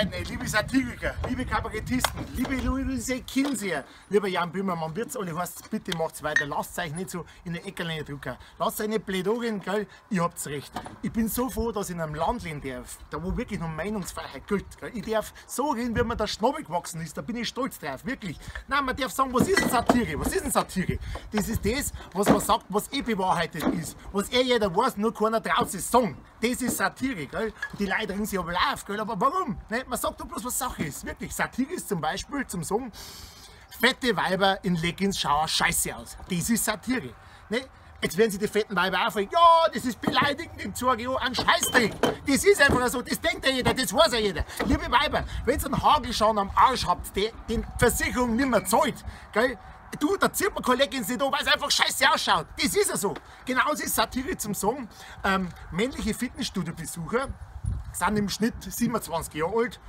Leute, ne, liebe Satiriker, liebe Kabarettisten, liebe Luise Kinseher, lieber Jan Böhmermann, wird's alle heißt, bitte macht's weiter, lasst euch nicht so in der Ecke drücken, lasst euch nicht blöd angehen, gell, ihr habt's recht. Ich bin so froh, dass ich in einem Land leben darf, da wo wirklich noch Meinungsfreiheit gilt. Gell. Ich darf so reden, wie mir der Schnabel gewachsen ist, da bin ich stolz drauf, wirklich. Nein, man darf sagen, was ist denn Satire? Was ist denn Satire? Das ist das, was man sagt, was eh bewahrheitet ist, was eh jeder weiß, nur keiner traut sich sagen. Das ist Satire, gell? Und die Leute regen sich aber auf, gell? Aber warum? Ne? Man sagt doch bloß, was Sache ist. Wirklich, Satire ist zum Beispiel zum Sagen, fette Weiber in Leggings schauen scheiße aus. Das ist Satire. Ne? Jetzt werden sich die fetten Weiber auch fragen, ja, das ist beleidigend, dem zeige ich an, einen Scheißdreck. Das ist einfach so, das denkt ja jeder, das weiß ja jeder. Liebe Weiber, wenn ihr einen Hagelschaden am Arsch habt, der den Versicherung nicht mehr zahlt, gell? Du, da zieht man keine Leggings nicht an, weil es einfach scheiße ausschaut. Das ist ja so. Genauso ist Satire zum Sagen, männliche Fitnessstudio-Besucher sind im Schnitt 27 Jahre alt,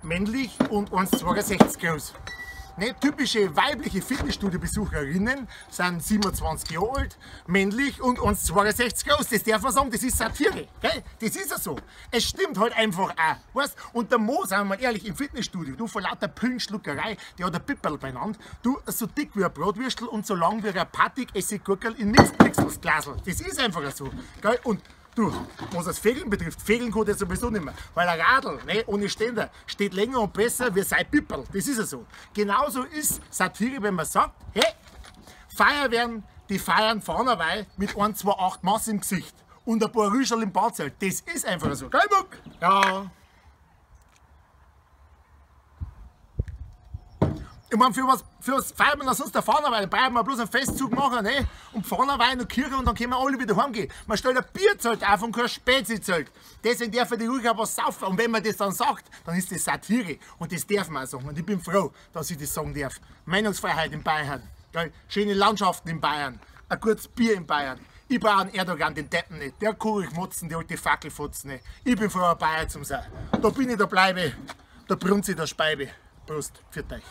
männlich und 1,62 groß. Ne, typische weibliche Fitnessstudio-Besucherinnen sind 27 Jahre alt, männlich und 1,62 groß. Das darf man sagen, das ist Satire. Gell? Das ist ja so. Es stimmt halt einfach auch. Weißt? Und der Mo, sagen wir mal ehrlich, im Fitnessstudio, du vor lauter Pillenschluckerei, der hat ein Pipperl beieinander, du so dick wie ein Bratwürstel und so lang wie ein Patik Essiggurkel in Mixed-Pixels-Glasl. Das ist einfach so. Gell? Und du, was das Fegeln betrifft, Fegeln kann der sowieso nicht mehr, weil ein Radl, ne, ohne Ständer, steht länger und besser wie sein Pipperl. Das ist ja so. Genauso ist Satire, wenn man sagt, hey, Feuerwehren, die feiern Fahnerweih mit 1,28 Maß im Gesicht und ein paar Rüscherl im Badzelt. Das ist einfach so. Gell, Muck? Ja. Ich meine, für was feiern wir sonst der Fahnerweih? Dann brauchen wir bloß einen Festzug machen, ne? Und Fahnerweih und Kirche und dann können wir alle wieder heimgehen. Man stellt ein Bierzelt auf und kein Spezizelt. Deswegen darf die ruhig auch was saufen. Und wenn man das dann sagt, dann ist das Satire. Und das darf man auch sagen. Und ich bin froh, dass ich das sagen darf. Meinungsfreiheit in Bayern. Gell? Schöne Landschaften in Bayern. Ein gutes Bier in Bayern. Ich brauche einen Erdogan, den Deppen nicht. Der kann ich motzen, die alte Fackelfotzen nicht. Ich bin froh, ein Bayer zum sein. Da bin ich, da bleibe ich. Da brunnt sich der Speibe. Prost, pfiat euch.